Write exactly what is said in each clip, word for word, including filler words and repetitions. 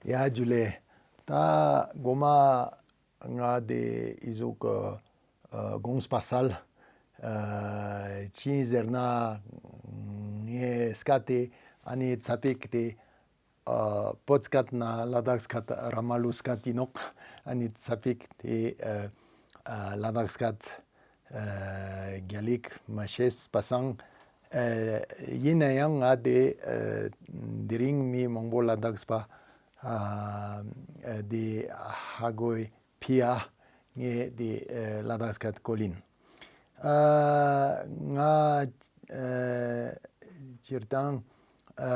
ཡ་ཇུ་ལེ། ད་གོ་མ་ང་དེ་ཨི་ཟུག་གི་ཨ་དགོངས་པ་སལ། ཨ་ཅི་ཟེར་ན་ངའི་སྐད་དེ་ཨ་ནི་ཚ་པིག་དེ་ཨ་བོད་སྐད་ན་ལ་དྭགས་སྐད་ར་མ་ལུག་སྐད་ཡིན་ནོག་ཨ་ནི་ཚ་པིག་དེ་ཨ་ཨ་ལ་དྭགས་སྐད་ཨ་རྒྱ་ལིག་མ་ཤེས་པ་སང་། ཨ་ཡིན་ན་ཡང་ང་དེ་ཨ་དེ་རིང་མི་མང་པོ་ལ་དྭགས་པ་ཨ་ཨ་དེ་ཧ་གོ་ཕི་ཡ་ངས་དེ་ཨ་ལ་དྭགས་སྐད་གོ་ལིན། ཨ་ང་ཨ་སྤྱིར་བཏང་ཨ་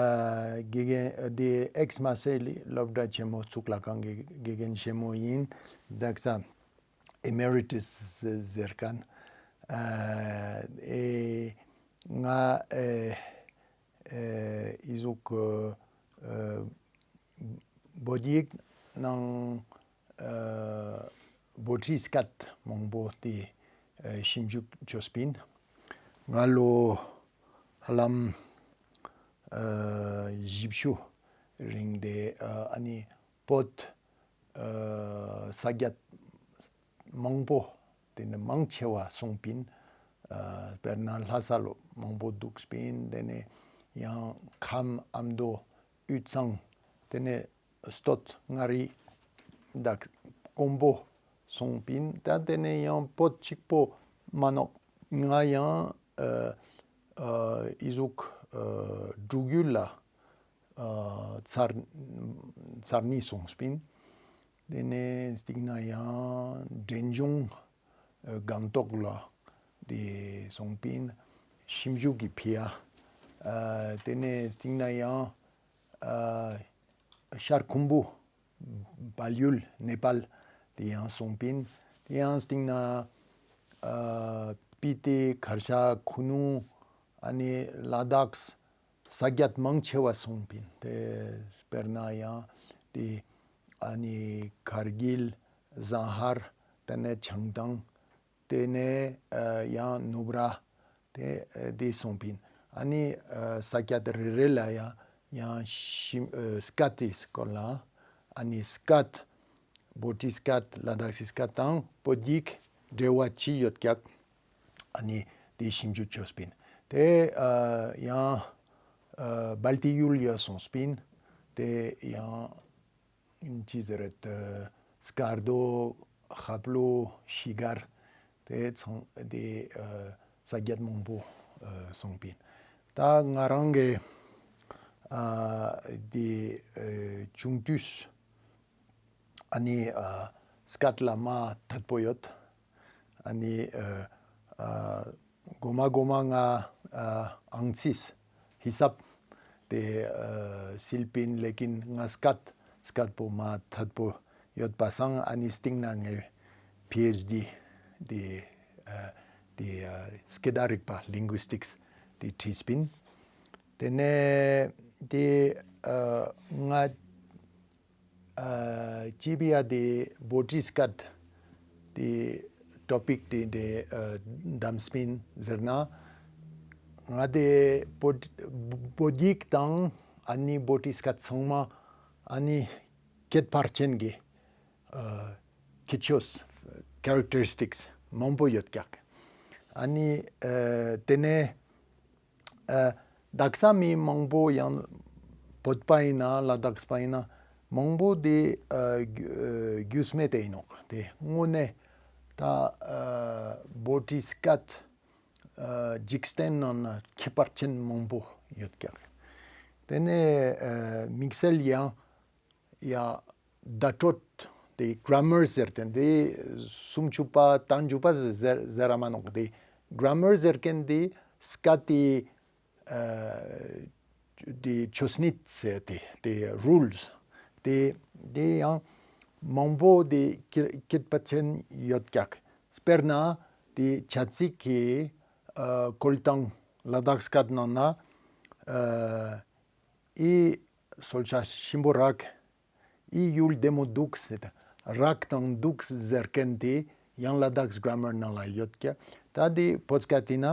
དགེ་རྒན་དེ་ཨེགས་མ་སེ་ལི་སློབ་གྲྭ་ཆེན་མོ་གཙུག་ལག་ཁང་གི་དགེ་རྒན་ཆེན་མོ་ཡིན། དག་ས་Emeritus་ཟེར་མཁན། ཨ་ཨེ་ང་ཨེ་ཨེ་ཨི་ཟུག་ཨེ་བོད་ཡིག་ནང་ཨེ་བྷོ་ཊི་སྐད་མང་པོ་དེ་ཨེ་ཞིབ་འཇུག་བྱས་པིན། ང་ལོ་ཧ་ལམ་ཨེ་བཞི་བཅུ་རིང་དེ་ཨ་ཨ་ནི་བོད་ཨ་ས་རྒྱད་མང་པོ་དེ་ནི་མང་ཆེ་བ་སོང་པིན། ཨ་དཔེར་ན་ལྷ་ས་ལོ་མང་པོ་འདུག་པིན། དེ་ནས་ཡང་ཁམས་ཨ་མདོ་དབུས་གཙང་དེ་ནས་སྟོད་མངའ་རིས་དག་དཀོན་པོ་སོང་པིན། ད་དེ་ནས་ཡང་བོད་གཅིག་པོ་མ་ནོག་ང་ཡང་ཨ་ཨ་ཨི་ཟུག་ཨ་འབྲུག་ཡུལ་ལ་ཨ་ཚར་ཚར་གཉིས་སོང་སྤིན། དེ་ནས་སྟིང་ན་ཡང་འབྲས་ལྗོངས་ཨ་སྒང་ཏོག་ལ་དེ་སོང་སྤིན། ཞིབ་འཇུག་གི་ཕི་ཡ། ཨ་དེ་ནས་སྟིང་ན་ཡང་ཨ་ཤར་ཁུམ་བུ་བལ་ཡུལ་ནེ་པཱལ་དེ་ཡང་སོང་པིན། དེ་ཡང་སྟིང་ན་ཨ་སྤི་ཏི་གར་ཤ་ཁུ་ནུ་ཨ་ནི་ལ་དྭགས་ས་རྒྱད་མང་ཆེ་བ་སོང་པིན། དེ་དཔེར་ན་ཡང་དེ་ཨ་ནི་ཁར་གིལ་ཟངས་ཧར་དེ་ནས་བྱང་ཐང་དེ་ནས་ཨ་ཡང་ནུབ་ར་དེ་ཨ་དེ་སོང་པིན། ཨ་ནི་ཨ་ས་རྒྱད་རེ་རེ་ལ་ཡང་ཡང་ཤིམ་ཨ་སྐད་དེ་སྐོར་ལ་ཨ་ནི་སྐད་བྷོ་ཊི་སྐད་ལ་དྭགས་སི་སྐད་དང་བོད་ཡིག་འབྲེལ་བ་ཅི་ཡོད་ཀྱག་ཨ་ནི་དེ་ཞིབ་འཇུག་བྱས་པིན། དེ་ཨ་ཡང་ཨ་སྦལ་ཏི་ཡུལ་ཡོད་སོང་སྤིན། དེ་ཡང་ཅི་ཟེར་རེད། སྐར་རྡོ་ཧབ་ལོ་ཤི་གར་དེ་ཚང་དེ་ཨ་ས་རྒྱད་མང་པོ་ཨ་སོང་པིན། ད་ང་རང་གི་ཨ་དེ་ཨ་ཆུང་དུས་ཨ་ནི་ཨ་སྐད་ལ་མ་དད་པོ་ཡོད། ཨ་ནི་ཨ་ཨ་གོ་མ་གོ་མ་ང་ཨ་ཨང་རྩིས་ཧི་སབ་དེ་ཨ་སིལ་པིན། ལེ་ཀིན་ང་སྐད་སྐད་པོ་མ་དད་པོ་ཡོད་པ་སང་ཨ་ནི་སྟིང་ན་ངས་པི་ཨེཆ་ཌི་དེ་ཨ་དེ་ཨ་སྐད་བརྡ་རིག་པ་ལིང་གུ་སི་ཊིག་སི་དེ་བྲིས་པིན། དེ་ནས་དེ་ཨ་ང་ཨ་ཅི་བི་ཡ་དེ་བྷོ་ཊི་སྐད་དེ་ཊོ་པིག་དེ་དེ་ཨ་བདམས་པིན་ཟེར་ན། ང་དེ་བོད་བོད་ཡིག་དང་ཨ་ནི་བྷོ་ཊི་སྐད་ཚང་མ་ཨ་ནི་ཁྱད་པར་ཅན་གྱི་ཨ་ཁྱད་ཆོས་ཀེ་རེག་ཊ་རི་སི་ཊིག་སི་མང་པོ་ཡོད་ཀྱག་ཨ་ནི་ཨ་དེ་ནས་ཨ་དག་ས་མི་མང་པོ་ཡང་བོད་པ་ཡིན་ན་ལ་དྭགས་པ་ཡིན་ན་མང་པོ་དེ་ཨ་རྒྱུ་ཨ་རྒྱུས་མེད་དེ་ཡིན་ནོག་དེ་དངོས་གནས་ད་ཨ་བྷོ་ཊི་སྐད་ཨ་འཇིག་རྟེན་ནང་ན་ཁྱད་པར་ཅན་མང་པོ་ཡོད་ཀྱག་དེ་ནས་ཨ་དམིགས་བསལ་ཡང་ཡ་བརྡ་སྤྲོད་དེ་གྷ་ར་མར་ཟེར་དེ་འདི་སུམ་ཅུ་པ་བརྟན་ཅུ་པ་ཟེར་ཟེར་ར་མ་ནོག་དེ་གྷ་ར་མར་ཟེར་མཁན་དེ་སྐད་དེ་ཨ་དེ་ཆོས་ཉིད་ཟེར་དེ་དེ་རུལ་སི་དེ་དེ་ཡང་མང་པོ་དེ་ཁྱད་ཁྱད་པར་ཅན་ཡོད་ཀྱག་དཔེར་ན་དེ་བྱ་ཚིག་གི་ཨ་བཀོལ་སྟངས་ལ་དྭགས་སྐད་ནང་ན་ཨ་ཨི་གསོལ་ཇ་ཞིམ་པོ་རག་ཨི་ཡུལ་བདེ་མོ་འདུག་ཟེར། རག་དང་འདུག་ཟེར་མཁན་དེ་ཡང་ལ་དྭགས་གྷ་ར་མར་ནང་ལ་ཡོད་ཀྱག་ད་དེ་བོད་སྐད་དེ་ན་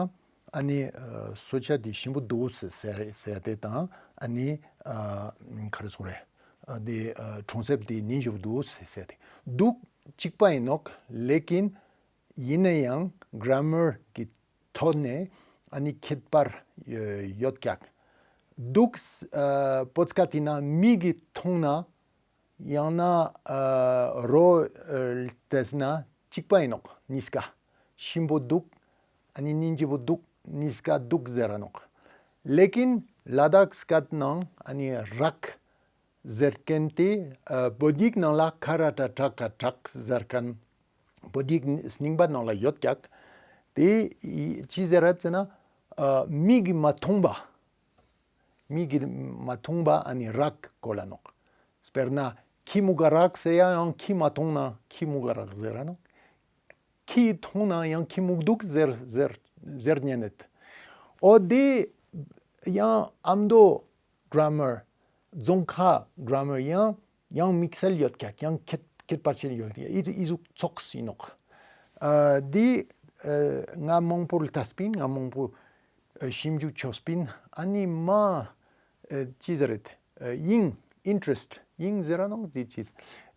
ཨ་ནི་ཨ་གསོལ་ཇ་དེ་ཞིམ་པོ་འདུག་ཟེར་ཟེར་དེ་དང་ཨ་ནི་ཨ་ག་རེ་ཟེར་དགོས་རེད། ཨ་དེ་ཨ་གྲོང་གསེབ་དེ་ནིང་བཞིན་པོ་འདུག་ཟེར་ཟེར་ཏེ། འདུག་གཅིག་པ་ཡིན་ནོག་ལེ་ཀིན། ཡིན་ན་ཡང་གྷ་ར་མར་གྱི་ཐོག་ནས་ཨ་ནི་ཁྱད་པར་ཡོད་ཀྱག་འདུག་ཨ་བོད་སྐད་ཡིན་ན་མིག་གིས་མཐོང་ན། ཡང་ན་ཨ་རོ་ཨ་བལྟས་ན་གཅིག་པ་ཡིན་ནོག་གཉིས་ཀ། ཞིམ་པོ་འདུག་ཨ་ནི་སྙིང་རྗེ་པོ་འདུག་གཉིས་ཀ་འདུག་ཟེར་ར་ནོག་ལེ་ཀིན་ལ་དྭགས་སྐད་ནང་ཨ་ནི་རག་ཟེར་མཁན་དེ་ཨ་བོད་ཡིག་ནང་ལ་ཁ་ར་ཏ་ཏྲ་ཀ་དྲག་ཟེར་མཁན། བོད་ཡིག་རྙིང་པ་ནང་ལ་ཡོད་ཀྱག་དེ་ཅི་ཟེར་ར་ཟེར་ན་ཨ་མིག་གིས་མ་མཐོང་བ། མིག་གིས་མ་མཐོང་བ་ཨ་ནི་རག་གོ་ལ་ནོག་དཔེར་ན་ཁྱི་མུ་ག་རག་ཟེར་ཡ་ཡང་ཁྱི་མ་མཐོང་ན་ཁྱི་མུ་ག་རག་ཟེར་ར་ནོག་ཁྱི་མཐོང་ན་ཡང་ཁྱི་མུག་འདུག་ཟེར་ཟེར་ཟེར་ཉན་ནད། ཨོ་དེ་ཡང་ཨ་མདོ་གྷ་ར་མར། རྫོང་ཁ་གྷ་ར་མར་ཡང་ཡང་དམིགས་བསལ་ཡོད་ཀྱག་ཡང་ཁྱད་ཁྱད་པར་ཅན་ཡོད་ཀྱག་ཨི་ཨི་ཟུག་ཙོགས་ཡིན་ནོག་ཨ་དེ་ཨ་ང་མང་པོ་ལྟས་པིན། ང་མང་པོ་ཨ་ཞིབ་འཇུག་ཆོག་པིན། ཨ་ནི་མ་ཨ་ཅི་ཟེར་རེད། ཨ་ཡིན། ཨིན་ཊི་རེ་སི་ཊི་ཡིན་ཟེར་ར་ནོག་དེ་ཅི་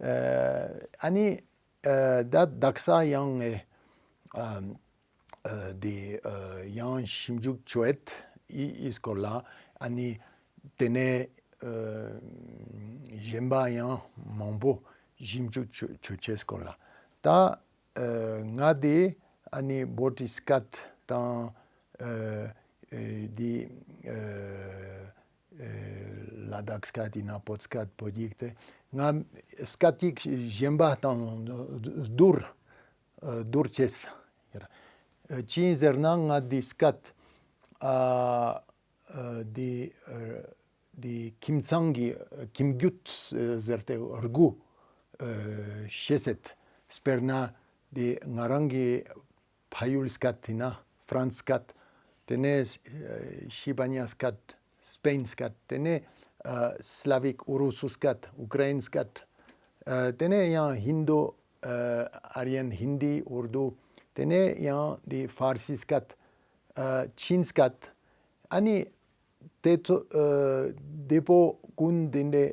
ཨ་ཨ་ནི། ཨ་ད་དག་ས་ཡང་ངས་ཨ་ཨ་དེ་ཨ་ཡང་ཞིབ་འཇུག་བྱོས་ཨི་ཨི་སྐོར་ལ་ཨ་ནི་དེ་ནས་ཨ་གཞན་པ་ཡང་མང་པོ་ཞིབ་འཇུག་བྱོས་བྱོས་ཆེད་སྐོར་ལ་ད་ཨ་ང་དེ་ཨ་ནི་བོ་ཊི་སྐད་དང་ཨ་ཨ་དེ་ཨ་ཨེ་ལ་དྭགས་སྐད་ཡིན་ན་བོད་སྐད་བོད་ཡིག་དེ་ང་སྐད་ཡིག་གཞན་པ་དང་བསྡུར་ཨ་བསྡུར་བྱས་ཡོད། ཨ་ཅི་ཡིན་ཟེར་ན་ང་འདི་སྐད་ཨ་ཨ་འདི་ཨ་འདི་ཁྱིམ་ཚང་གི་ཨ་ཁྱིམ་རྒྱུད་ཨ་ཟེར་ཏེ་དགུ་ཨ་ཤེས་ཟེར། དཔེར་ན་འདི་ང་རང་གི་ཕ་ཡུལ་སྐད་ཡིན་ན་ཧྥ་རན་སི་སྐད། དེ་ནས་ཨ་ཤི་བ་ཉ་སྐད། སྤེན་སྐད། དེ་ནས་ཨ་སླ་བིག་ཨུ་རུ་སུ་སྐད། ཨུ་ཀྲ་ཡིན་སྐད། ཨ་དེ་ནས་ཡང་ཧིན་དུ་ཨ་ཨར་ཡན་ཧིན་དི་ཨུར་དུ། དེ་ནས་ཡང་འདི་ཧྥར་སི་སྐད། ཨ་ཆིན་སྐད། ཨ་ནི་དེ་ཚོ་ཨ་དེ་པོ་ཀུན་དེ་འདྲའི་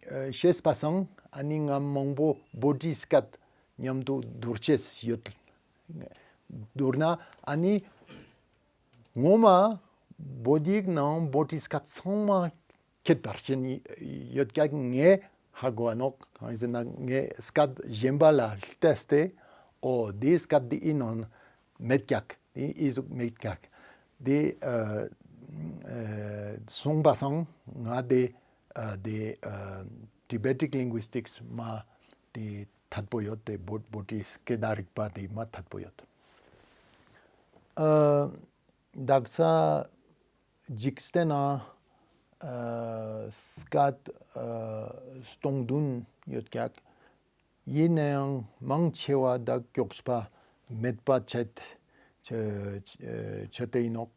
ཨ་ཤེས་པ་སང་ཨ་ནི་ང་མང་པོ་བོ་ཊི་སྐད་མཉམ་དུ་བསྡུར་ཅེས་ཡོད། བསྡུར་ན་ཨ་ནི་ངོ་མ་བོད་ཡིག་ནང་བོ་ཊི་སྐད་ཚང་མ་ཁྱད་པར་ཅན་ཡོད་ཀྱག་ངས་ཧ་གོ་བ་ནོག་གང་ཡིན་ཟེར་ན་ངས་སྐད་གཞན་པ་ལ་བལྟས་ཏེ་ཨོ་འདི་སྐད་འདི་ཨི་ནང་མེད་ཀྱག་འདི་ཨི་ཟུག་མེད་ཀྱག་འདི་ཨ་ཨ་སོང་པ་སང་ང་དེ་ཨ་དེ་ཨ་ཊི་བེ་ཊིག་ལིང་གུ་སི་ཊིག་སི་མ་དེ་ཐད་པོ་ཡོད་དེ་བོ་བོ་ཊི་སྐད་བརྡ་རིག་པ་དེ་མ་ཐད་པོ་ཡོད། ཨ་དག་ས་འཇིག་རྟེན་ན་ཨ་སྐད་ཨ་སྟོང་བདུན་ཡོད་ཀྱག་ཡིན་ན་ཡང་མང་ཆེ་བ་ད་མགྱོགས་པ་མེད་པ་བྱེད་བྱེད་བྱེད་དེ་ཡིན་ནོག་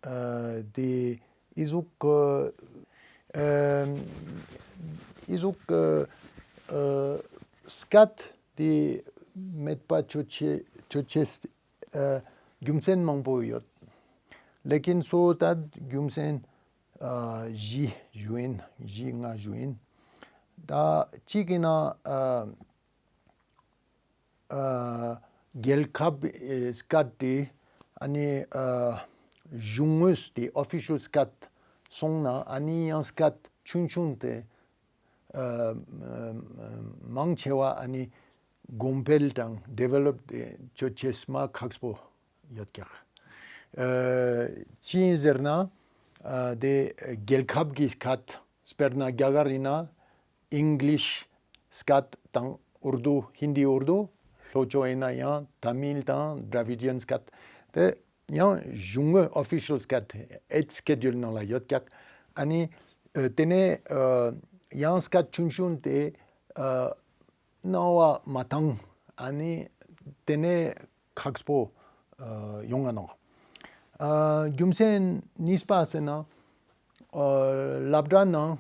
ཨ་དེ་ཨི་ཟུག་ཨ་ཨི་ཟུག་ཨ་སྐད་དེ་མེད་པ་བྱེད་ཆེ་བྱེད་ཆེ་ཨ་རྒྱུ་མཚན་མང་པོ་ཡོད། ལེ་ཀིན་སོ་ད་རྒྱུ་མཚན་ཨ་བཞི་ཞུ་ཡིན། བཞི་ལྔ་ཞུ་ཡིན། ད་གཅིག་ཡིན་ན་ཨ་ཨ་རྒྱལ་ཁབ་ཨེ་སྐད་དེ་ཨ་ནི་ཨ་གཞུང་དངོས་དེ་ཨོ་ཕི་ཤལ་སྐད་སོང་ན་ཨ་ནི་ཡང་སྐད་ཆུང་ཆུང་དེ་ཨ་མང་ཆེ་བ་ཨ་ནི་གོང་འཕེལ་དང་ཌི་ཝེ་ལོབ་བྱེད་ཆེས་མ་ཁག་པོ་ཡོད་ཀྱག་ཨ་ཅི་ཡིན་ཟེར་ན་ཨ་དེ་རྒྱལ་ཁབ་ཀྱི་སྐད་དཔེར་ན་རྒྱ་གར་ཡིན་ན་ཨིང་ལིཤ་སྐད་དང་ཨུར་དུ་ཧིན་དི་ཨུར་དུ། ལྷོ་ཕྱོགས་ཡིན་ན་ཡང་ཏ་མིལ་དང་ཌ་ར་བི་ཌི་ཡན་སྐད་དེ་ཡང་གཞུང་དངོས་ཨོ་ཕི་ཤལ་སྐད་ཨེ་ཊ་སི་ཀེ་ཌུལ་ནང་ལ་ཡོད་ཀྱག་ཨ་ནི་ཨ་དེ་ནས་ཨ་ཡང་སྐད་ཆུང་ཆུང་དེ་ཨ་སྣང་བ་མ་བཏང་ཨ་ནི་དེ་ནས་ཁག་པོ་ཨ་ཡོང་ང་ནོག་ཨ་རྒྱུ་མཚན་གཉིས་པ་ཟེར་ན་ཨ་སློབ་གྲྭ་ནང་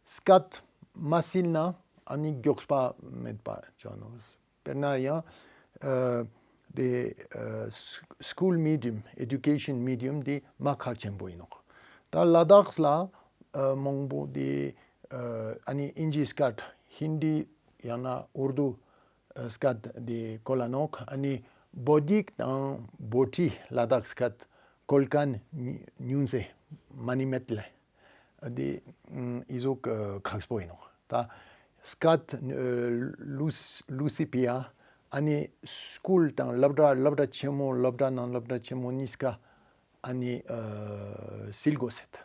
སྐད་མ་སིལ་ན་ཨ་ནི་མགྱོགས་པ་མེད་པ་བྱུང་ནོག་དཔེར་ན་ཡང་ཨ་དེ་ཨ་སི་སི་ཀུལ་མི་ཌི་ཡམ་ཨེ་ཌུ་ཀེ་ཤན་མི་ཌི་ཡམ་དེ་མ་ཁག་ཆེན་པོ་ཡིན་ནོག་ད་ལ་དྭགས་ལ་ཨ་མང་པོ་དེ་ ཨ་ནི་ཨིན་ཇི་སྐད། ཧིན་དི་ཡང་ན་ཨུར་དུ་སྐད་དེ་གོ་ལ་ནོག་ཨ་ནི་བོད་ཡིག་དང་བྷོ་ཊི་ལ་དྭགས་སྐད་གོ་མཁན་ཉུང་ཟེ་མ་ནི་མེད་ལེ། འདི་ཨི་ཟུག་ཁག་པོ་ཡིན་ནོག་ད་སྐད་ལུ་སི་ལུ་སི་པི་ཡ། ཨ་ནི་སྐུལ་དང་སློབ་གྲྭ་སློབ་གྲྭ་ཆེན་མོ་སློབ་གྲྭ་ནང་སློབ་གྲྭ་ཆེན་མོ་གཉིས་ཀ་ཨ་ནི་སིལ་གོ་སེད།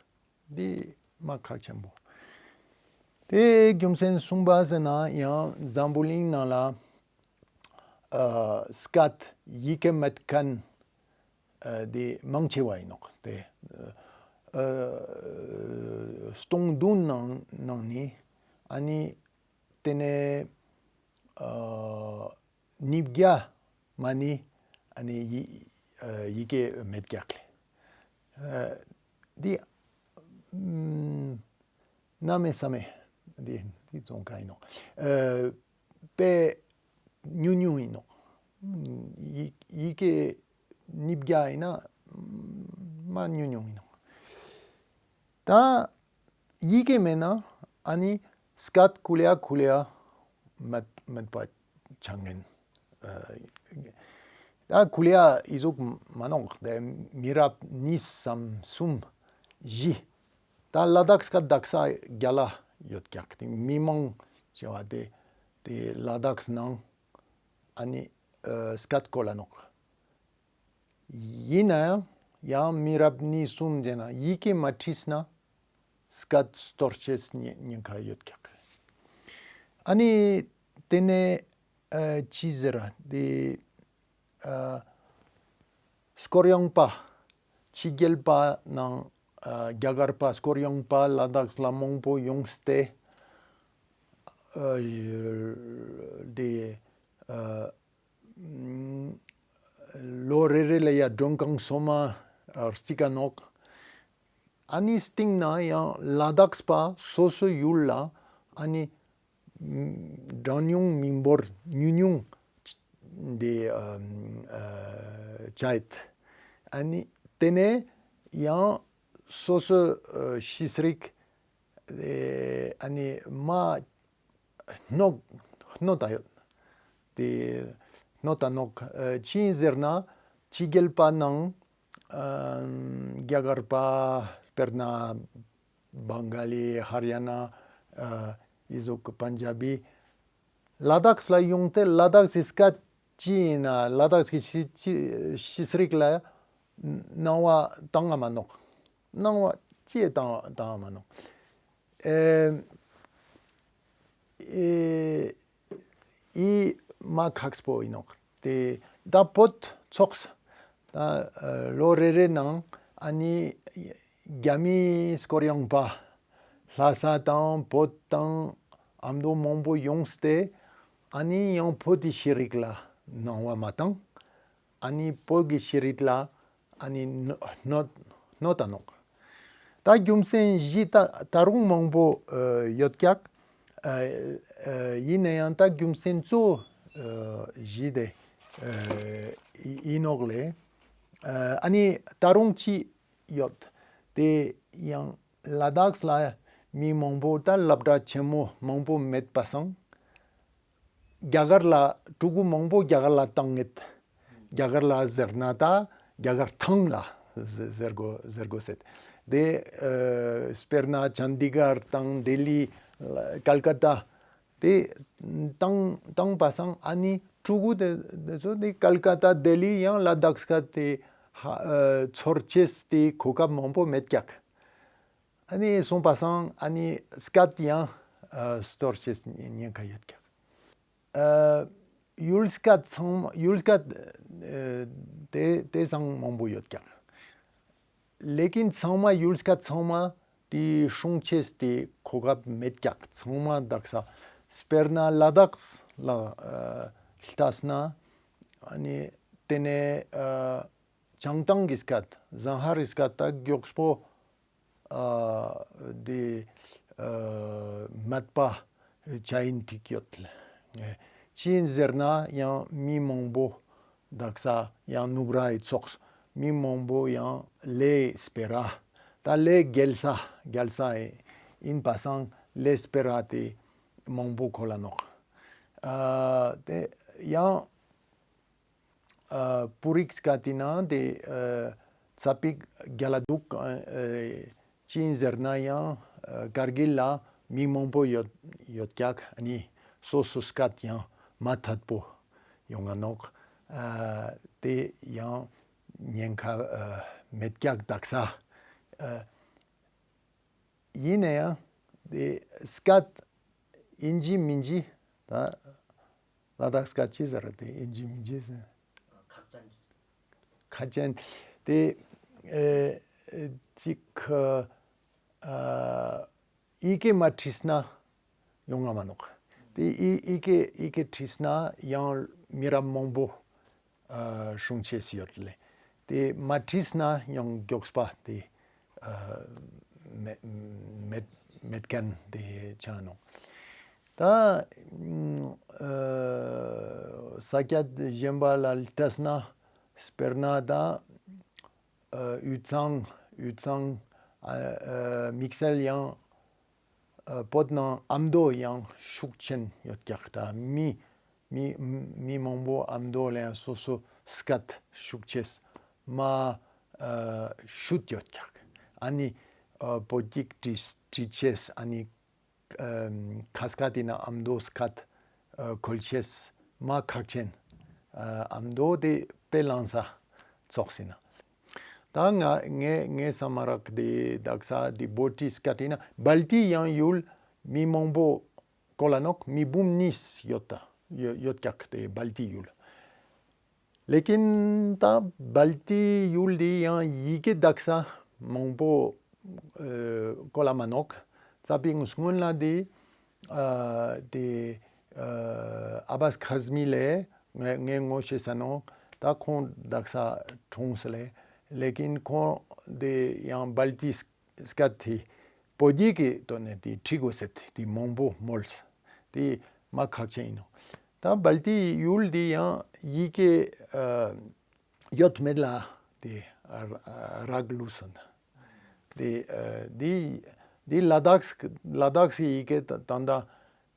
འདི་མ་ཁག་ཆེན་པོ། དེ་རྒྱུ་མཚན་གསུམ་པ་ཟེར་ན་ཡང་འཛམ་བུ་གླིང་ནང་ལ་སྐད་ཡི་གེ་མེད་མཁན་འདི་མང་ཆེ་བ་ཡིན་ནོག་དེ་སྟོང་བདུན་ནང་ནང་ནི་ཨ་ནི་དེ་ནས་ཉིས་བརྒྱ་མ་ནི་ཨ་ནི་ཡི་ཡི་གེ་མེད་ཀྱག་ལེ། འདི་གནམ་མེད་ས་མེད་འདི་འདི་བཙོང་ཁ་ཡིན་ནོག་དཔེ་ཉུང་ཉུང་ཡིན་ནོག་ཡི་ཡི་གེ་ཉིས་བརྒྱ་ཡིན་ན་མ་ཉུང་ཉུང་ཡིན་ནོག་ད་ཡི་གེ་མེད་ན་ཨ་ནི་སྐད་ཀུ་ལེ་ཡ་ཀུ་ལེ་ཡ་མེད་མེད་པ་ཆགས་ངན། ད་ཀུ་ལེ་ཡ་ཨི་ཟུག་མ་ནོག་དེ་མི་རབས་གཉིས་སམ་གསུམ་བཞི། ད་ལ་དྭགས་སྐད་དག་ས་རྒྱ་ལ་ཡོད་ཀྱག་དེ་མི་མང་ཆེ་བ་དེ་དེ་ལ་དྭགས་ནང་ཨ་ནི་སྐད་གོ་ལ་ནོག་ཡིན་ན་ཡང་ཡང་མི་རབས་གཉིས་གསུམ་དེ་ན་ཡི་གེ་མ་བྲིས་ན་སྐད་གཏོར་ཆེས་ཉེན་ཁ་ཡོད་ཀྱག་ཨ་ནི་དེ་ནས་ཅི་ཟེར་དེ་སྐོར་ཡོང་པ་ཕྱི་རྒྱལ་པ་ནང་རྒྱ་གར་པ་སྐོར་ཡོང་པ་ལ་དྭགས་ལ་མང་པོ་ཡོངས་ཏེ་དེ་ལོ་རེ་རེ་ལ་ཡ་མགྲོན་ཁང་སོ་མ་རྩིག་ག་ནོག་ཨ་ནི་སྟེང་ན་ཡང་ལ་དྭགས་པ་སོ་སོ་ཡུལ་ལ་ཨ་ནི་གྲངས་ཉུང་མི་འབོར་ཉུང་ཉུང་དེ་ཅའེད། ཨ་ནི་དེ་ནས་ཡང་སོ་སོ་ཤེས་རིག་ཨ་ནི་མ་སྣོག་སྣོ་ད་ཡོད། དེ་སྣོ་ད་ནོག་ཅི་ཡིན་ཟེར་ན་ཕྱི་རྒྱལ་པ་ནང་རྒྱ་གར་པ་དཔེར་ན་བང་ག་ལི་ཧར་ཡ་ན་ཨི་ཟུག་པན་ཇ་བི་ལ་དྭགས་ལ་ཡོང་སྟེ་ལ་དྭགས་སི་སྐད་ཅི་ཡིན་ན་ལ་དྭགས་སི་ཤེས་རིག་ལ་སྣང་བ་བཏང་ང་མ་ནོག་སྣང་བ་ཅི་བཏང་བཏང་ང་མ་ནོག་ཨེ་ཨི་མ་ཁག་པོ་ཡིན་ནོག་དེ་ད་བོད་ཚོགས་ད་ལོ་རེ་རེ་ནང་ཨ་ནི་རྒྱ་མི་སྐོར་ཡོང་པ་ལྷ་ས་དང་བོད་དང་ཨ་མདོ་མང་པོ་ཡོངས་ཏེ་ཨ་ནི་ཡང་བོད་དི་ཤེས་རིག་ལ་སྣང་བ་མ་བཏང་། ཨ་ནི་བོད་ཀྱི་ཤེས་རིག་ལ་ཨ་ནི་གནོད་གནོད་ད་ནོག་ད་རྒྱུ་མཚན་བཞི་ད་ད་རུང་མང་པོ་ཡོད་ཀྱག་ཡིན་ན་ཡང་ད་རྒྱུ་མཚན་གཙོ་བོ་བཞི་དེ་ཡིན་ནོག་ལེ། ཨ་ནི་ད་རུང་ཅི་ཡོད་དེ་ཡང་ལ་དྭགས་ལ་མི་མང་པོ་ད་སློབ་གྲྭ་ཆེན་མོ་མང་པོ་མེད་པ་སང་རྒྱ་གར་ལ་ཕྲུ་གུ་མང་པོ་རྒྱ་གར་ལ་བཏང་ངེད། རྒྱ་གར་ལ་ཟེར་ན་ད་རྒྱ་གར་ཐང་ལ་ཟེར་དགོས་ཟེར་དགོས་ཟེར། དེ་དཔེར་ན་ཅན་དི་གར་དང་ལྡི་ལི་ཀལ་ཀ་ཏ་དེ་བཏང་བཏང་པ་སང་ཨ་ནི་ཕྲུ་གུ་དེ་དེ་ཚོ་དེ་ཀལ་ཀ་ཏ་ལྡི་ལི་ཡང་ལ་དྭགས་སྐད་དེ་ཧ་ཚོར་ཆེས་དེ་གོ་སྐབས་མང་པོ་མེད་ཀྱག་ཨ་ནི་སོང་པ་སང་ཨ་ནི་སྐད་ཡང་ཨ་གཏོར་ཤེས་ཉེན་ཁ་ཡོད་ཀྱག་ཨ་ཡུལ་སྐད་ཚང་མ་ཡུལ་སྐད་ཨ་དེ་དེ་སང་མང་པོ་ཡོད་ཀྱག་ལེ་ཀིན་ཚང་མ་ཡུལ་སྐད་ཚང་མ་དེ་སྲུང་ཆེས་དེ་གོ་སྐབས་མེད་ཀྱག་ཚང་མ་དག་ས་དཔེར་ན་ལ་དྭགས་ལ་ཨ་ལྟས་ན་ཨ་ནི་དེ་ནས་ཨ་བྱང་ཐང་གི་སྐད་ཟངས་ཧར་རི་སྐད་ད་མགྱོགས་པོ་ཨ་དེ་ཨ་མེད་པ་ཆ་ཡིན་ཐིག་ཡོད་ལེ། ཅི་ཡིན་ཟེར་ན་ཡང་མི་མང་པོ་དག་ས་ཡང་ནུབ་ར་ཡི་ཚོགས་མི་མང་པོ་ཡང་ལས་སྤེ་ར་ད་ལས་རྒྱལ་ས་རྒྱལ་ས་ཡིན་པ་སང་ ལས་སྤེ་ར་དེ་མང་པོ་གོ་ལ་ནོག་ཨ་དེ་ཡང་ཨ་པུ་རིག་སྐད་དེ་ན་དེ་ཨ་ཚ་པིག་རྒྱ་ལ་འདུག་ཨ་ཅི་ཡིན་ཟེར་ན་ཡང་ཨ་ཀར་གིལ་ལ་མི་མང་པོ་ཡོད་ཡོད་ཀྱག་ཨ་ནི་སོ་སོ་སྐད་ཡང་མ་ཐད་པོ་ཡོང་ང་ནོག་ཨ་དེ་ཡང་ཉེན་ཁ་ཨ་མེད་ཀྱག་དག་ས་ཨ་ཡིན་ན་ཡང་དེ་སྐད་ཡིན་གཅིག་མིན་གཅིག་ད་ལ་དྭགས་སྐད་ཅི་ཟེར་དེ་ཡིན་གཅིག་མིན་གཅིག་ཟེར། ཁག་ཅན་དེ་ཨེ་ཅིག་ཨ་ཡི་གེ་མ་བྲིས་ན་ཡོང་ང་མ་ནོག་དེ་ཡི་ཡི་གེ་ཡི་གེ་བྲིས་ན་ཡང་མི་རབས་མང་པོ་ཨ་སྲུང་བྱེད་སྲིད་ཡོད་ལེ། དེ་མ་བྲིས་ན་ཡང་མགྱོགས་པ་དེ་ཨ་མེད་མེད་མེད་མཁན་དེ་ཆགས་ནོག་ད་ཨ་ས་སྐྱ་གཞན་པ་ལ་ལྟས་ན་དཔེར་ན་ད་ཨ་དབུས་གཙང་དབུས་གཙང་ཨ་ཨ་དམིགས་བསལ་ཡང་ཨ་བོད་ནང་ཨ་མདོ་ཡང་ཤུགས་ཆེན་ཡོད་ཀྱག་ད་མི་མི་མི་མང་པོ་ཨ་མདོ་ལ་ཡང་སོ་སོ་སྐད་ཤུགས་ཆེས་མ་ཨ་ཤུད་ཡོད་ཀྱག་ཨ་ནི་ཨ་བོད་ཡིག་བྲིས་བྲིས་ཆེས་ཨ་ནི་ཨ་ཁ་སྐད་དེ་ན་ཨ་མདོ་སྐད་ཨ་ཁོལ་ཆེས་མ་ཁག་ཆེན་ཨ་ཨ་མདོ་དེ་དཔེ་བླངས་ས་ཙོགས་ཟིན་ན། ད་ང་ངས་ངས་བསམ་མ་རག་དེ་དག་ས་དེ་བོད་ཀྱི་སྐད་དེ་ན་སྦལ་ཏི་ཡང་ཡུལ་མི་མང་པོ་གོ་ལ་ནོག་མི་འབུམ་གཉིས་ཡོད་ད་ཡོད་ཡོད་ཀྱག་དེ་སྦལ་ཏི་ཡུལ། ལེ་ཀིན་ད་སྦལ་ཏི་ཡུལ་དེ་ཡང་ཡི་གེ་དག་ས་མང་པོ་ཨ་གོ་ལ་མ་ནོག་ཙ་པིག་སྔོན་ལ་དེ་ཨ་དེ་ཨ་ཨ་བཱས་ཁ་ཟི་མི་ལེ་ངས་ངས་ངོ་ཤེས་ས་ནོག་ད་ཁོང་དག་ས་གྲོངས་སོ་ལེ། ལེ་ཀིན་ཁོང་དེ་ཡང་སྦལ་ཏི་སྐད་དེ་བོད་ཡིག་གི་ཐོག་ནས་དེ་བྲིས་དགོས་ཟེར་དེ་མང་པོ་མོལ། དེ་མ་ཁག་ཆེན་ཡིན་ནོ། ད་སྦལ་ཏི་ཡུལ་དེ་ཡང་ཡི་གེ་ཨ་ཡོད་མེད་ལ་དེ་ཨ་རག་ལུས་སོང་། དེ་ཨ་དེ་དེ་ལ་དྭགས་ལ་དྭགས་སི་ཡི་གེ་ད་ད་ལྟ་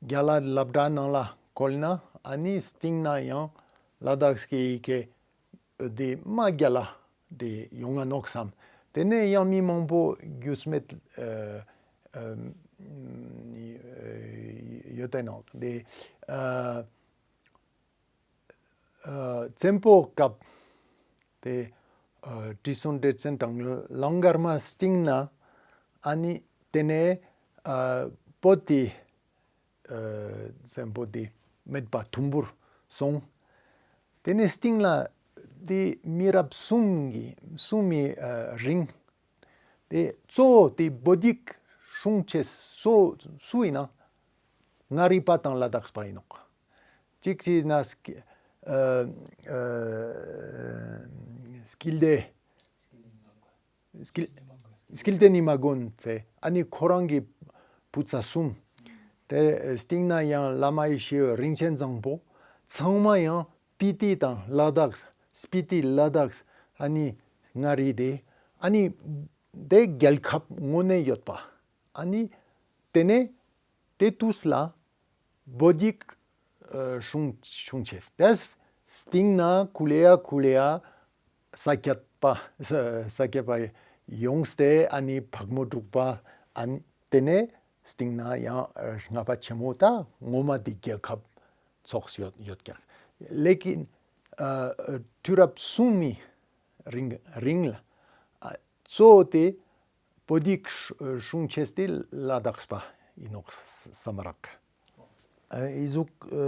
རྒྱ་ལ་སློབ་གྲྭ་ནང་ལ་བཀོལ་ན་ཨ་ནི་སྟེང་ན་ཡང་ལ་དྭགས་སི་ཡི་གེ་དེ་མ་རྒྱ་ལ་དེ་ཡོང་ང་ནོག་བསམ། དེ་ནས་ཡང་མི་མང་པོ་རྒྱུས་མེད་ཨ་ཨ་ཡོད་དེ་ནོག་དེ་ཨ་ཨ་བཙན་པོ་སྐབས་དེ་ཨ་ཁྲི་སྲོང་ལྡེ་བཙན་དང་ལང་ཀར་མ་སྟེང་ན་ཨ་ནི་དེ་ནས་ཨ་བོད་དེ་ཨ་བཙན་པོ་དེ་མེད་པ་དུམ་བུར་སོང་། དེ་ནས་སྟེང་ལ་དེ་མི་རབས་གསུམ་གྱི་གསུམ་གྱི་ཨ་རིང་དེ་གཙོ་བོ་དེ་བོད་ཡིག་སྲུང་ཆེས་སུ་སུ་ཡིན་ན་མངའ་རིས་པ་དང་ལ་དྭགས་པ་ཡིན་ནོག་གཅིག་བྱས་ན་སྐྱི་ཨ་ཨ་སྐྱིད་ལྡེ། སྐྱིད་སྐྱིད་ལྡེ་ཉི་མ་མགོན་ཟེར་ཨ་ནི་ཁོ་རང་གི་བུ་ཚ་གསུམ། དེ་སྟེང་ན་ཡང་བླ་མ་ཡེ་ཤེས་རིན་ཆེན་བཟང་པོ། ཚང་མ་ཡང་སྤི་ཏི་དང་ལ་དྭགས་སྤི་ཏི་ལ་དྭགས་ཨ་ནི་མངའ་རིས་དེ་ཨ་ནི་དེ་རྒྱལ་ཁབ་དངོས་གནས་ཡོད་པ། ཨ་ནི་དེ་ནས་དེ་དུས་ལ་བོད་ཡིག་ཨ་སྲུང་སྲུང་བྱས། དེ་སྟེང་ན་ཀུ་ལེ་ཡ་ཀུ་ལེ་ཡ་ས་སྐྱ་པ་ས་ས་སྐྱ་པ་ཡོངས་ཏེ་ཨ་ནི་ཕག་མོ་འབྲུག་པ་ཨ་ནི་དེ་ནས་སྟེང་ན་ཡང་ཨ་ལྔ་པ་ཆེན་མོ་ད་ངོ་མ་དེ་རྒྱལ་ཁབ་ཚོགས་ཡོད་ཡོད་ཀྱང་ལེ་ཀིན་ཨ་ཨ་དུས་རབས་གསུམ་མི་རིང་རིང་ལ་ཨ་གཙོ་བོ་དེ་བོད་ཡིག་སྲུང་ཆེས་དེ་ལ་དྭགས་པ་ཡིན་ནོག་བསམ་རག་ཨ་ཨི་ཟུག་ཨ་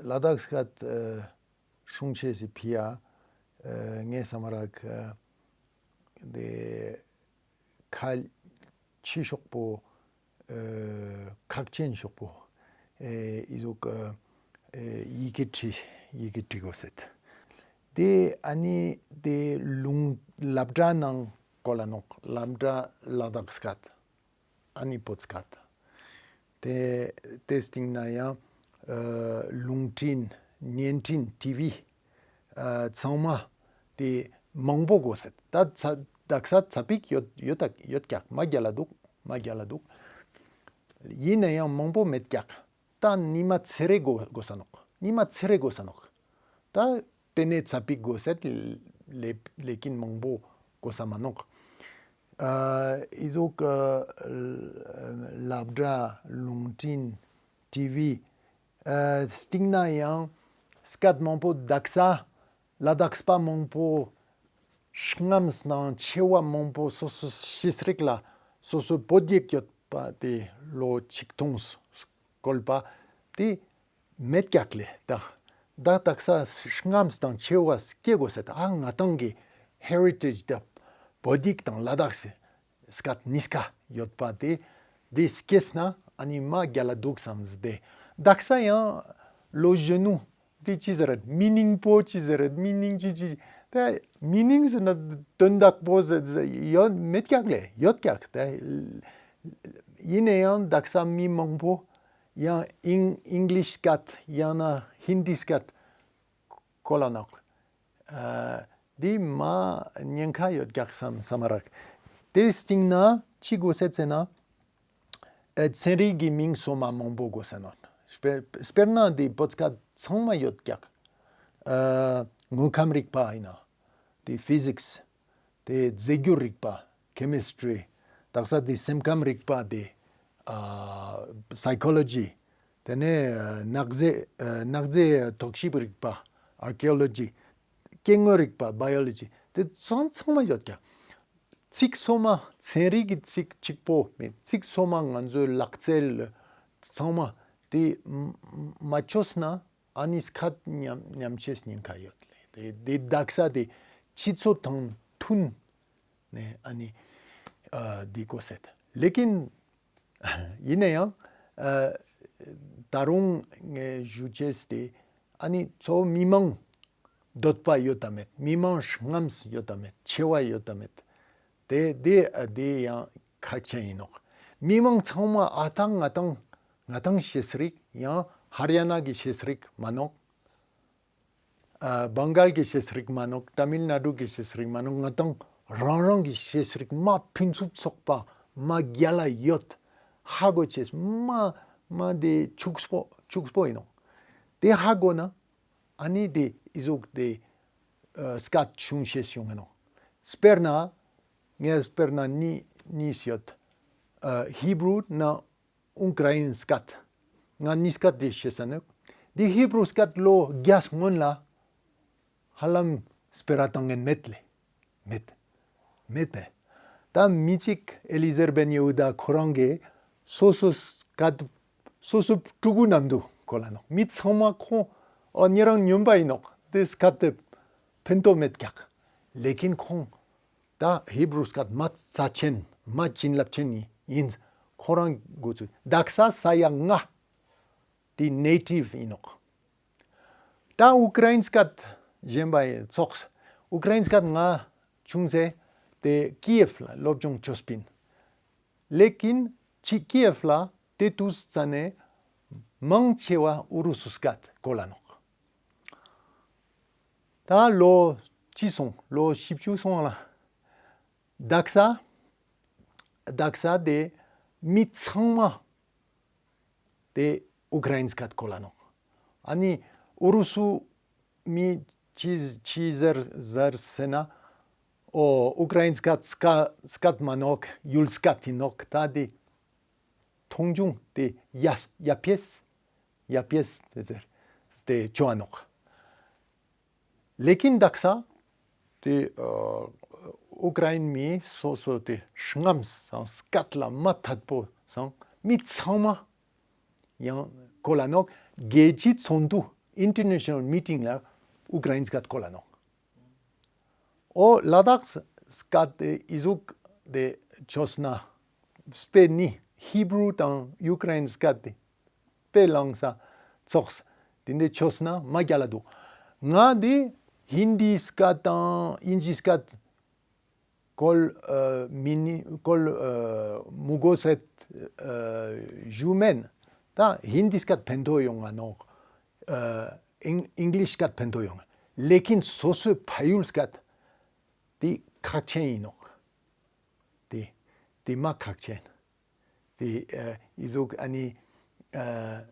ལ་དྭགས་སྐད་ཨ་སྲུང་ཆེས་སི་ཕི་ཡ་ཨ་ངས་བསམ་རག་ཨ་དེ་ཁ་ཆེ་ཤོག་པོ་ཨ་ཁག་ཆེན་ཤོག་པོ་ཨེ་ཨི་ཟུག་ཨ་ཨེ་ཡི་གེ་བྲི་ཡི་གེ་བྲི་དགོས་ཟེར། དེ་ཨ་ནི་དེ་ལུང་སློབ་གྲྭ་ནང་གོ་ལ་ནོག་སློབ་གྲྭ་ལ་དྭགས་སྐད་ཨ་ནི་བོད་སྐད། དེ་དེ་སྟེང་ན་ཡང་ཨ་རླུང་འཕྲིན་བརྙན་འཕྲིན་ཊི་ཝི་ཨ་ཚང་མ་དེ་མང་པོ་དགོས་ཟེར། ད་ཚ་དག་ས་ཚ་པིག་ཡོད་ཡོད་ད་ཡོད་ཀྱག་མ་རྒྱ་ལ་འདུག་མ་རྒྱ་ལ་འདུག་ཡིན་ན་ཡང་མང་པོ་མེད་ཀྱག་ད་ཉི་མ་ཚེ་རེ་དགོས་དགོས་ས་ནོག་ཉི་མ་ཚེ་རེ་དགོས་ས་ནོག་ད་པེ་ནེ་ཚ་པིག་དགོས་སེད་ལེ་ལེ་ཀིན་མང་པོ་དགོས་ས་མ་ནོག་ཨ་ཨི་ཟོག་ཨ་སློབ་གྲྭ་རླུང་འཕྲིན་ཊི་ཝི་ཨ་སྟེང་ན་ཡང་སྐད་མང་པོ་དག་ས་ལ་དྭགས་པ་མང་པོ་རྔམ་སྣང་ཆེ་བ་མང་པོ་སོ་སོ་ཤེས་རིག་ལ་སོ་སོ་བོད་ཡིག་ཡོད་པ་དེ་ལོ་ཆིག་སྟོང་བཀོལ་པ་དེ་མེད་ཀྱག་ལེ། ད་ད་དག་ས་རྔམ་སྣང་ཆེ་བ་སྐྱེ་དགོས་ཟེར། ད་ཨ་ང་ཏང་གི་ཧེ་རི་ཊེཇ་དེ་བོད་ཡིག་དང་ལ་དྭགས་སི་སྐད་གཉིས་ཀ་ཡོད་པ་དེ་དེ་སྐྱེས་ན་ཨ་ནི་མ་རྒྱལ་ལ་འདུག་བསམ་སྟེ། དག་ས་ཡང་ལོ་གཞོན་ནུ་དེ་ཅི་ཟེར་རེད། མི་ནིང་པོ་ཅི་ཟེར་རེད། མི་ནིང་ཅི་ཅི་དེ་མི་ནིང་ཟེར་ན་དོན་དག་པོ་ཟེར་ཟེར་ཡོད་མེད་ཀྱག་ལེ། ཡོད་ཀྱག་དེ་ཡིན་ན་ཡང་དག་ས་མི་མང་པོ་ཡང་ཨིང་ཨིང་ལིཤ་སྐད་ཡང་ན་ཧིན་དི་སྐད་གོ་ལ་ནོག་ཨ་འདི་མ་ཉེན་ཁ་ཡོད་ཀྱག་བསམ་བསམ་མ་རག་དེ་སྟེང་ན་ཅི་དགོས་ཟེར་ཟེར་ན། ཨ་ཚན་རིག་གི་མིང་སོ་མ་མང་པོ་དགོས་ས་ནོག་དཔེར་དཔེར་ན་འདི་བོད་སྐད་ཚང་མ་ཡོད་ཀྱག་ཨ་དངོས་ཁམས་རིག་པ་ཡིན་ན་འདི་ཕི་ཟིག་སི། དེ་རྫས་འགྱུར་རིག་པ་ཁེ་མི་སི་ཊི་རི། དག་ས་དེ་སེམས་ཁམས་རིག་པ་དེ་ཨ་སའི་ཀོ་ལོ་ཇི། དེ་ནས་ཨ་ནག་རྫས་ཨ་ནག་རྫས་རྟོག་ཞིབ་རིག་པ་ཨར་ཀི་ཡོ་ལོ་ཇི། སྐྱེ་དངོས་རིག་པ་བྷ་ཡོ་ལོ་ཇི། དེ་ཚང་ཚང་མ་ཡོད་ཀྱག་ཚིག་སོ་མ་ཚན་རིག་གི་ཚིག་གཅིག་པོ་མེད། ཚིག་སོ་མ་ང་ཚོའི་ལག་རྩལ་ཚང་མ་དེ་མ་མ་ཆོས་ན་ཨ་ནི་སྐད་ཉམས་ཉམས་ཆེས་ཉེན་ཁ་ཡོད་ལེ། དེ་དེ་དག་ས་དེ་སྤྱི་ཚོགས་དང་མཐུན་ནས་ཨ་ནི་ཨ་འདི་དགོས་ཟེར། ལེ་ཀིན་ཡིན་ན་ཡང་ཨ་ད་རུང་ངས་ཞུ་ཅེས་དེ་ཨ་ནི་ཚོ་མི་མང་འདོད་པ་ཡོད་དམ་མེད། མི་མང་རྔམས་ཡོད་དམ་མེད། ཆེ་བ་ཡོད་དམ་མེད། དེ་དེ་ཨ་དེ་ཡང་ཁག་ཆེན་ཡིན་ནོག་མི་མང་ཚང་མ་ཨ་ཐང་ང་ཏང་ང་ཏང་ཤེས་རིག་ཡང་ཧ་རི་ཡ་ན་གི་ཤེས་རིག་མ་ནོག་ཨ་བང་གལ་གྱི་ཤེས་རིག་མ་ནོག་ཏ་མིལ་ནཱ་ཌུ་གི་ཤེས་རིག་མ་ནོག་ང་ཏང་རང་རང་གི་ཤེས་རིག་མ་ཕུན་སུམ་ཚོགས་པ་མ་རྒྱལ་ལ་ཡོད། ཧ་གོ་ཅེས་མ་མ་དེ་ཕྱུགས་པོ་ཕྱུགས་པོ་ཡིན་ནོག་དེ་ཧ་གོ་ན་ཨ་ནི་དེ་ཨི་ཟུག་དེ་ཨ་སྐད་ཆུང་ཤེས་ཡོང་ངེ་ནོག་དཔེར་ན་ངས་དཔེར་ན་གཉིས་གཉིས་ཡོད། ཨ་ཧི་བྷུ་རུ་ན་ཨུ་ཀྲ་ཡིན་སྐད། ང་གཉིས་སྐད་དེ་ཤེས་ས་ནི། འདི་ཧི་བྷུ་རུ་སྐད་ལོ་བརྒྱ་སྔོན་ལ་ཧ་ལམ་སྤེ་ར་བཏང་ངན་མེད་ལེ། མེད། མེད་པས། ད་མི་གཅིག་ཨེ་ལི་ཟེར་བན་ཡེ་ཧུ་དཱ་ཁོ་རང་གིས་སོ་སོ་སྐད་སོ་སོ་ཕྲུ་གུ་ནམ་དུ་གོ་ལ་ནོག་མི་ཚང་མ་ཁོང་ཨ་ཉེ་རང་སྨྱོན་པ་ཡིན་ནོག་དེ་སྐད་དེ་ཕན་ཐོགས་མེད་ཀྱག་ལེ་ཀིན་ཁོང་ད་ཧི་བྷུ་རུ་སྐད་མ་རྩ་ཆེན་མ་བྱིན་རླབས་ཆེན་ཡིན། ཁོ་རང་འགོ་ཚུགས་དག་ས་ས་ཡ་ལྔ་དེ་ནེ་ཊིབ་ཡིན་ནོག་ད་ཨུ་ཀྲ་ཡིན་སྐད་གཞན་པ་ཡིན་ཚོགས། ཨུ་ཀྲ་ཡིན་སྐད་ང་ཆུང་ཚེ་དེ་ཀི་ཡེབ་ལ་སློབ་སྦྱོང་བཅོས་པིན། ལེ་ཀིན་ཅི་ཀི་ཡེབ་ལ་དེ་དུས་ཙ་ནས་མང་ཆེ་བ་ཨུ་རུ་སུ་སྐད་གོ་ལ་ནོག་ད་ལོ་ཅི་སོང་ལོ་བཞི་བཅུ་སོང་ལ། དག་ས་དག་ས་དེ་མི་ཚང་མ་དེ་ཨུ་ཀྲ་ཡིན་སྐད་གོ་ལ་ནོག་ཨ་ནི་ཨུ་རུ་སུ་མི་ཅི་ཅི་ཟེར་ཟེར་ཟེར་ན་ཨོ་ཨུ་ཀྲ་ཡིན་སྐད་སྐད་སྐད་མ་ནོག་ཡུལ་སྐད་ཡིན་ནོག་ད་དེ་མཐོང་ཆུང་དེ་ཡ་ཡ་ཕེས་ཡ་ཕེས་དེ་ཟེར་དེ་ཅོ་ཨ་ནོག་ལེ་ཀིན་དག་ས་དེ་ཨ་ཨུ་ཀྲ་ཡིན་མི་སོ་སོ་དེ་རྔམ་སང་སྐད་ལ་མ་ཐད་པོ་སང་མི་ཚང་མ་ཡང་གོ་ལ་ནོག་རྒྱལ་སྤྱིའི་ཚོགས་འདུ་ཨིན་ཊར་ནེ་ཤ་ནལ་མི་ཊིང་ལ་ཨུ་ཀྲ་ཡིན་སྐད་གོ་ལ་ནོག་ཨོ་ལ་དྭགས་སྐད་དེ་ཨི་ཟུག་དེ་ཆོས་ན་སྤེ་ནི་ཧི་བྷུ་རུ་དང་ཨུ་ཀྲ་ཡིན་སྐད་དེ་དཔེ་བླངས་ས་ཚོགས་དེ་འདྲའི་ཆོས་ན་མ་རྒྱལ་ལ་འདུག་ང་དེ་ཧིན་དི་སྐད་དང་ཨིན་ཇི་སྐད་གོལ་ཨ་མི་ནི་གོལ་ཨ་མུ་གོ་སེད་ཨ་ཞུ་མེན། ད་ཧིན་དི་སྐད་ཕན་ཐོགས་ཡོང་ང་ནོག་ཨ་ཨིང་ཨིང་ལིཤ་སྐད་ཕན་ཐོགས་ཡོང་ང་། ལེ་ཀིན་སོ་སོའི་ཕ་ཡུལ་སྐད་དེ་ཁག་ཆེན་ཡིན་ནོག་དེ་དེ་མ་ཁག་ཆེན། དེ་ཨ་ཨི་ཟུག་ཨ་ནི་ཨ་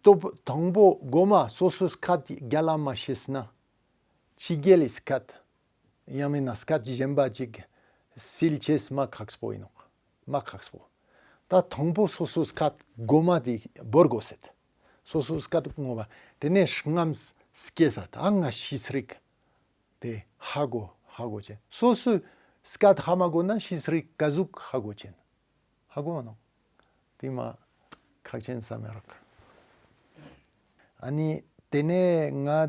སྟོབས་དང་པོ་མགོ་མ་སོ་སོའི་སྐད་རྒྱལ་ལ་མ་ཤེས་ན་ཕྱི་རྒྱལ་ལི་སྐད་ཡང་མིན་ན་སྐད་གཞན་པ་ཅིག་སིལ་ཆེས་མ་ཁག་པོ་ཡིན་ནོག་མ་ཁག་པོ། ད་དང་པོ་སོ་སོའི་སྐད་མགོ་མ་དེ་བོར་དགོས་ཟེར། སོ་སོའི་སྐད་མགོ་མ། དེ་ནས་རྔམ་སྐྱེ་ས་ད་ང་ཤེས་རིག་དེ་ཧ་གོ་ཧ་གོ་ཅན། སོ་སོའི་སྐད་ཧ་མ་གོ་ན་ཤེས་རིག་ག་ཟུག་ཧ་གོ་ཅན། ཧ་གོ་ནོ། དེ་མ་ཁག་ཅན་ས་མེ་རག་ཨ་ནི་དེ་ནས་ང་ཨ་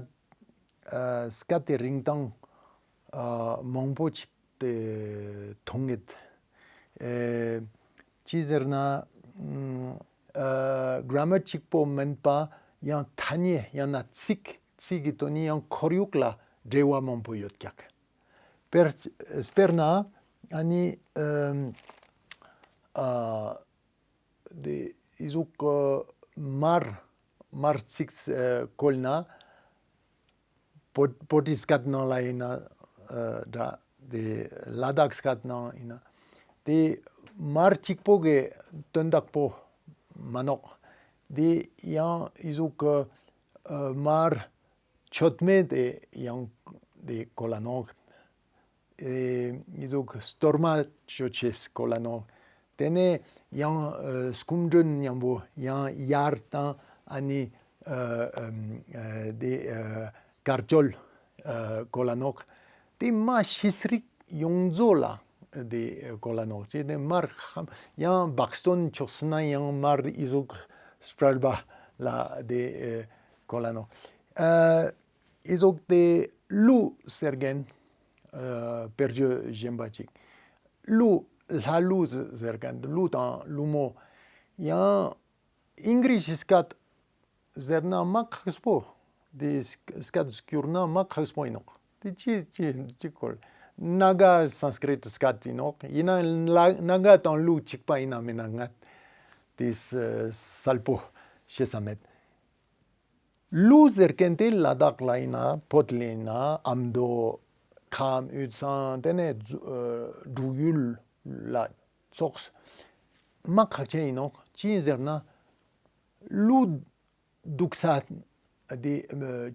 སྐད་དེ་རིན་ཐང་ཨ་མང་པོ་ཅིག་དེ་མཐོང་ངེད། ཨེ་ཅི་ཟེར་ན་ཨ་གྷ་ར་མར་གཅིག་པོ་མིན་པ་ཡང་ཐ་སྙད་ཡང་ན་ཚིག་ཚིག་གི་དོན་ནི་ཡང་ཁོར་ཡུག་ལ་འབྲེལ་བ་མང་པོ་ཡོད་ཀྱག་དཔེར་དཔེར་ན་ཨ་ནི་ཨ་དེ་ཨི་ཟུག་མར་མར་ཚིག་བཀོལ་ན་བོ་བོ་ཊི་སྐད་ནང་ལ་ཡིན་ན་འདྲ། དེ་ལ་དྭགས་སྐད་ནང་ཡིན་ན་དེ་མར་གཅིག་པོ་གི་དོན་དག་པོ་མ་ནོག་དེ་ཡང་ཨི་ཟུག་མར་མཆོད་མེ་དེ་ཡང་དེ་གོ་ལ་ནོག་ཨེ་ཨི་ཟུག་གཏོར་མ་ཅོ་ཆེས་གོ་ལ་ནོག་དེ་ནས་ཡང་ཨ་སྐུ་མགྲོན་མཉམ་པོ་ཡང་ཡར་དང་ཨ་ནི་ཨ་ཨ་དེ་ཨ་དཀར་ཆོལ་ཨ་གོ་ལ་ནོག་དེ་མ་ཤེས་རིག་ཡོངས་རྫོགས་ལ་དེ་གོ་ལ་ནོག་ཅེས་དེ་མར་ཧམ་ཡང་བག་སྟོན་ཆོག་སྲིད་ན་ཡང་མར་ཨི་ཟུག་སྤྲེལ་པ་ལ་དེ་ཨ་གོ་ལ་ནོག་ཨ་ཨི་ཟུག་དེ་ཀླུ་ཟེར་མཁན་ཨ་དཔེར་བརྗོད་གཞན་པ་ཅིག་ཀླུ་ལྷ་ཀླུ་ཟེར་མཁན་ཀླུ་དང་ཀླུ་མོ་ཡང་ཨིང་རི་ཤི་སྐད་ཟེར་ན་མ་ཁག་པོ། དེ་སྐད་བསྒྱུར་ན་མ་ཁག་པོ་ཡིན་ནོག་དེ་ཅི་ཅི་ཅི་གོ་ནཱ་ག་སཾ་སྐྲྀ་ཏ་སྐད་ཡིན་ནོག་ཡིན་ན་ལ་ནཱ་ག་དང་ཀླུ་གཅིག་པ་ཡིན་ན་མིན་ན་ང་དེ་གསལ་པོ་ཤེས་ས་མེད། ཀླུ་ཟེར་མཁན་དེ་ལ་དྭགས་ལ་ཡིན་ན་བོད་ལ་ཡིན་ན་ཨ་མདོ་ཁམས་དབུས་གཙང་དེ་ནས་འབྲུག་ཡུལ་ལ་ཙོགས་མ་ཁག་ཅན་ཡིན་ནོག་ཅི་ཡིན་ཟེར་ན་ཀླུ་འདུག་ས་དེ་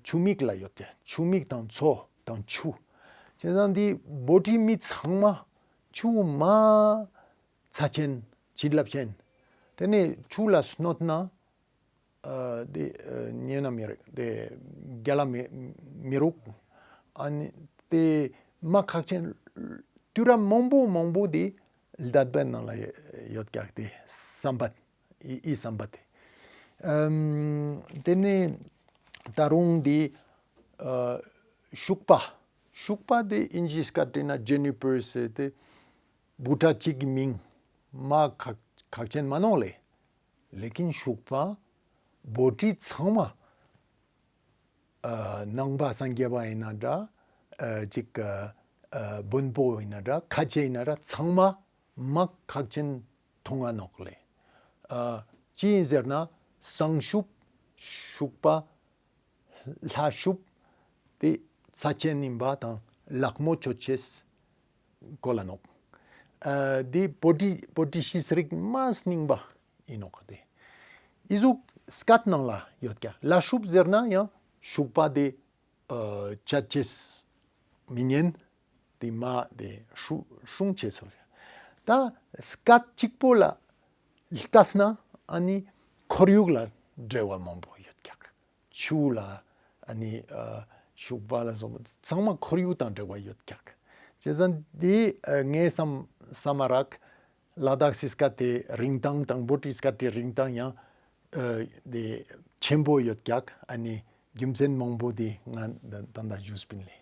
ཆུ་མིག་ལ་ཡོད་དེ་ཆུ་མིག་དང་མཚོ་དང་ཆུ། བྱས་ཙང་དེ་བོད་རིགས་མི་ཚང་མ་ཆུ་མ་ཚ་ཅན་བྱིན་རླབས་ཅན། དེ་ནས་ཆུ་ལ་གནོད་ན་ཨ་དེ་ཨ་ཉན་ན་མི་རིགས་དེ་རྒྱ་ལ་མི་མི་རུག་ཨ་ནི་དེ་མ་ཁག་ཅན་དུས་རབས་མང་པོ་མང་པོ་དེ་ལྡད་པའི་ནང་ལ་ཡོད་ཀྱག་དེ་བསམ་པ་ཨི་ཨི་བསམ་པ་དེ་ཨམ་དེ་ནས་ད་རུང་དེ་ཨ་ཤུག་པ་ཤུག་པ་དེ་ཨིན་ཇི་སྐད་བྲིས་ན་ཇེ་ནི་པར་ཟེར་དེ་བུ་ཕྲ་གཅིག་གི་མིང་མ་ཁག་ཁག་ཅན་མ་ནོག་ལེ། ལེ་ཀིན་ཤུག་པ་བོད་རིགས་ཚང་མ་ཨ་ནང་པ་སངས་རྒྱས་པ་ཡིན་ན་འདྲ་ཨ་ཅིག་ཨ་ཨ་བོན་པོ་ཡིན་ན་འདྲ་ཁ་ཆེ་ཡིན་ན་འདྲ་ཚང་མ་མ་ཁག་ཅན་མཐོང་ང་ནོག་ལེ། ཨ་ཅི་ཡིན་ཟེར་ན་སང་ཤུབ་ཤུག་པ་ལྷ་ཤུབ་དེ་ཚ་ཅན་ཡིན་པ་དང་ལག་མོ་ཆོད་ཆེས་གོ་ལ་ནོག་ཨ་དེ་བོད་རིགས་བོད་རིགས་ཤེས་རིག་མ་སྙིང་པ་ཡིན་ནོག་དེ། ཨི་ཟུག་སྐད་ནང་ལ་ཡོད་ཀྱག་ལ་ཤུབ་ཟེར་ན་ཡང་ཤུག་པ་དེ་ཨ་ཆད་ཆེས་མི་ཉན་དེ་མ་དེ་ཧྲུ་ཧྲུང་ཆེས་སོ། ད་སྐད་གཅིག་པོ་ལ་ལྟས་ན་ཨ་ནི་ཁོར་ཡུག་ལ་འབྲེལ་བ་མང་པོ་ཡོད་ཀྱག་ཆུ་ལ་ཨ་ནི་ཨ་ཤུག་པ་ལ་སོགས་པ་ཚང་མ་ཁོར་ཡུག་དང་འབྲེལ་བ་ཡོད་ཀྱག་བྱས་ཙང་དེ་ཨ་ངའི་བསམ་བསམ་མ་རག་ལ་དྭགས་སི་སྐད་དེ་རིན་ཐང་དང་བོད་ཀྱི་སྐད་དེ་རིན་ཐང་ཡང་ཨ་དེ་ཆེན་པོ་ཡོད་ཀྱག་ཨ་ནི་རྒྱུ་མཚན་མང་པོ་དེ་ང་ད་ད་ད་ཞུས་པིན་ལེ།